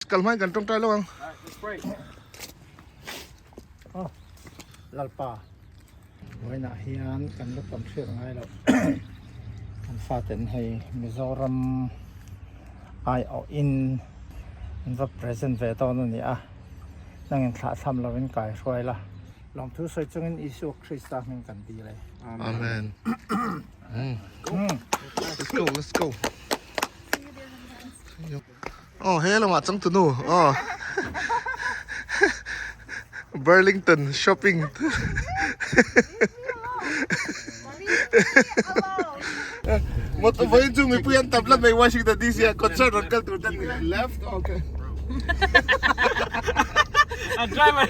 Kal hmain kan tawngtai lo ang. Oh, Lalpa. Vawiinah hian kan la tam hriat ngai lo. Kan faten hei Mizoram aiawhin an va present ve dawn a ni a. Nangin thlahthlam lovin kai hruai la. Lawmthu sawi chungin Isua Krista hming kan dil e. Amen. Let's go, let's go. Oh, he lamah changtunu. Oh. Burlington shopping. Mot vawiin chu mipui an tam lam mai Washington DC ah concert rawn kal tur te an ni. Left okay. A driver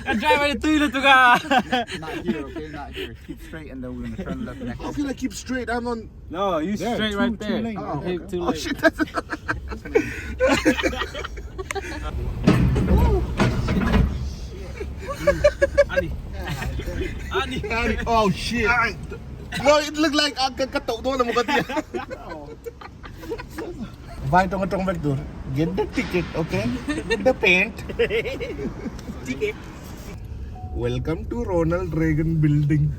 a driver i tui lutuk a. Not here, okay? Not here. Keep straight and then we're gonna turn left next. How can I keep straight? I'm on No, you There, straight two- right two there. lane. Oh, Okay. two Oh lane. shit, that's Ani. Ani. Oh shit. No, it looked like a ka ka to dawn emaw ka ti a. Vai tawng atawng vek tur. Get the ticket, okay? Get the paint. Ticket. Welcome to Ronald Reagan building.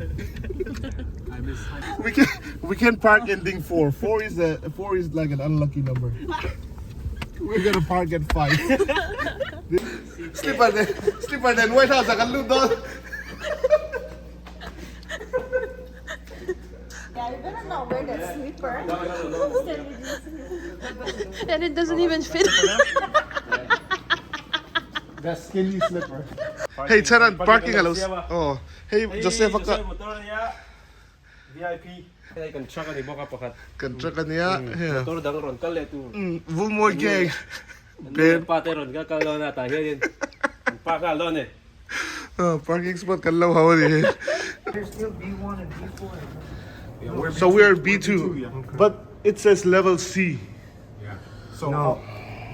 We can we can park ending 4. 4 is a 4 is like an unlucky number. We're gonna park at 5. Slipper then slipper then White House ah kan lut dawn. Yeah, you better not wear that slipper. And it doesn't even fit. That skinny slipper. Hei Charan parking alo aw hei Joseph a ka Motor ania VIP hei kan truck ani bawk a pakhat. Kan truck ania Motor dang rawn kal leh tur. Vumawi gang Ben pa te rawn kal kal dawn a tah hianin an park nghal dawn e. Parking spot kan lo ho ani hei. There's still B1 and B4. So we are B2 but it says level C. Yeah. So no.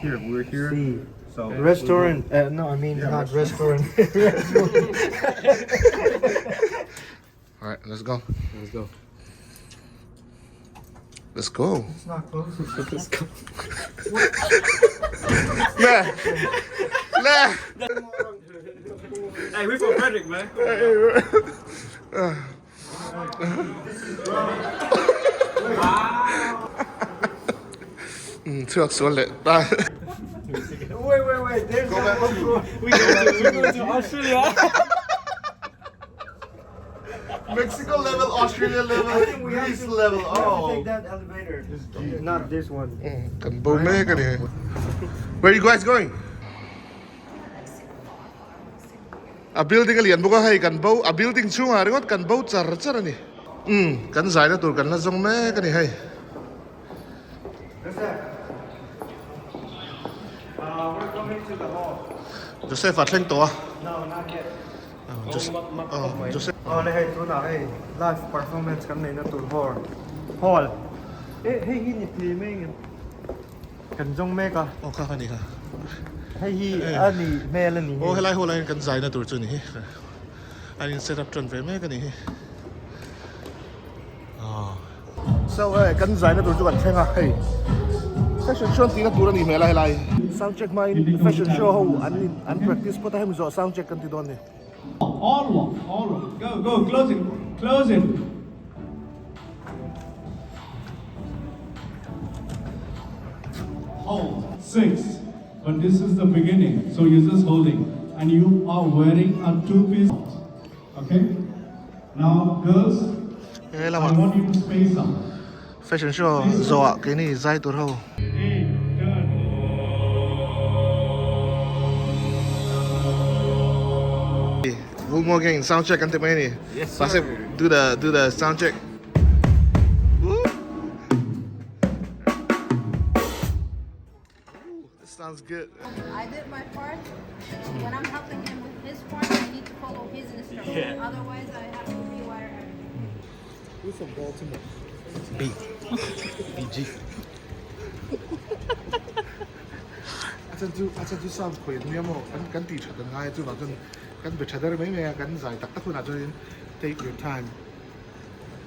Here we're here. C. So Restaurant. No, I mean Yeah, not restaurant. All right, let's go. Let's go. Let's go. It's not close. Let's go. Le. Le. Hey, we from Frederick, man. Chhuak sual leh ta. Wait, wait, wait. There's Go back. We go to Australia. Mexico level, Australia level, Greece level. We have to Oh. take that elevator. Not this one. Kan bo mek a ni. Where you guys going? A building a lian bawk a hei kan bo a building chhungah ringawt kan bo char char a ni. Umm kan zaina tur kan la zawng mek a ni hei. Joseph a thleng tawh a. No, not yet. Joseph. Aw le hei tunah hei live performance kan neihna tur hall hall eh hei hi ni thei mai ang em kan zawng mek a. Aw kha kha ni kha. Hei hi a ni hmel a ni hei. Aw helai hall ah hian kan zaina tur chu a ni hi. An in set up tan ve mek a ni hi. So hei kan zaina tur chu kan thleng a hei fashion show an tihna tur a nih hmel a helai. Sound check hmain fashion show ho an an practice phawt a hemi zawh sound check kan ti dawn a ni. All one, all one. Go, go, close it, close it. Hold, six. But this is the beginning, so you're just holding. And you are wearing a two-piece, okay? Now, girls, He I lamah want you to space up. fashion show zawhah keini zai tur ho. Eight, turn. Vulmore gang sound check kan ti mai a ni. Yes Pastor sir. do the do the sound check. Woo. This sounds good. I did my part. When I'm helping him with his part, I need to follow his instructions. Yeah. Otherwise, I have to rewire everything. Who's from Baltimore? B. BG. A chan chu a chan chu sound khawih an nia maw kan kan tih that an ngai a chuvang chuan kan be tha der mai mai a kan zai tak tak hunah chuanin take your time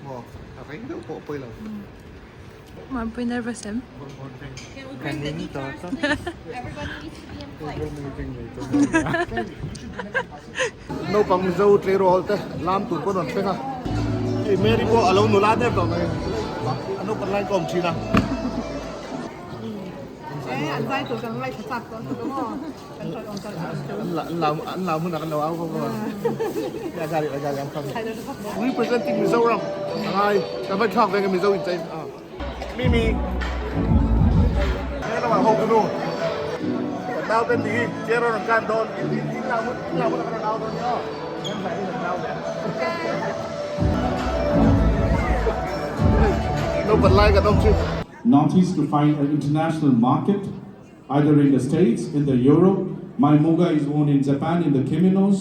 maw a reng deuh pawh pawi lo. Mampui nervous em? Can we bring the guitars, please? Everybody needs to be in place. Naupang Mizo tleirawl te lam tur pawh an rawn thleng a, hei Mary pawh a lo nula der tawh mai, a naupan lai ka awm thin a. An lam hunah kan lo au vak vak a. Representing Mizoram a ngai, kan va thlak ve nge Mizo in chei a. Mimi He lamah ho ka nu Kan nau ten ni hi chair a rawn kan dawn in in lam hun in lam hunah kan rawn au dawn nia aw kan zai hi kan nau ve Naupan lai kan awm chu. Northeast to find an international market either in the States, in the Europe, my Muga is worn in Japan in the kimonos.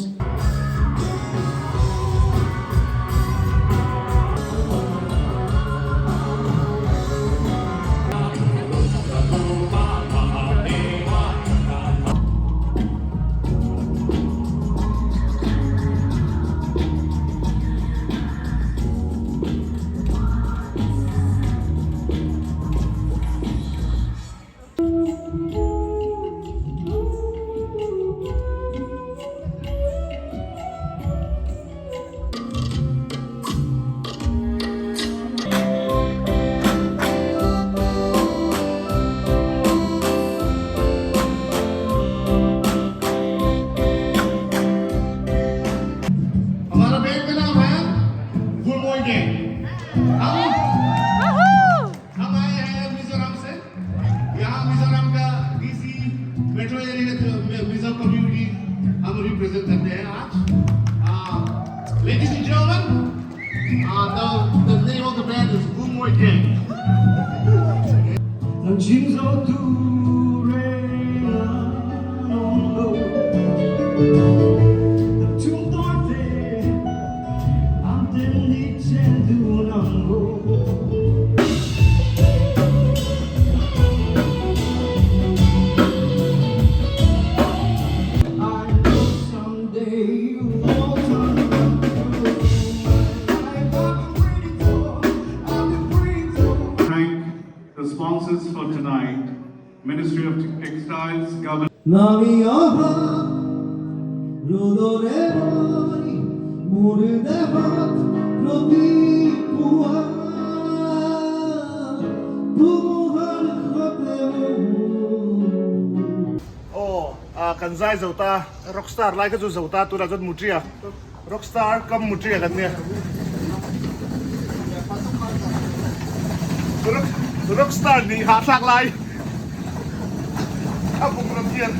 हमारा band का नाम है गुलमोई gang हम आए हैं मिजोरम से यहाँ मिजोरम का DC metro area Mizo community हम रिप्रेजेंट करते हैं आज ladies and gentlemen the name of the band is Gulmoy Gang. Thank the sponsors for tonight, Ministry of Textiles, Government. Aw kan zai zo ta rockstar lai kha chu zo ta tunah chuan mutria rockstar kam mutria kan nia rockstar nih hahthlak lai a bung ram hian.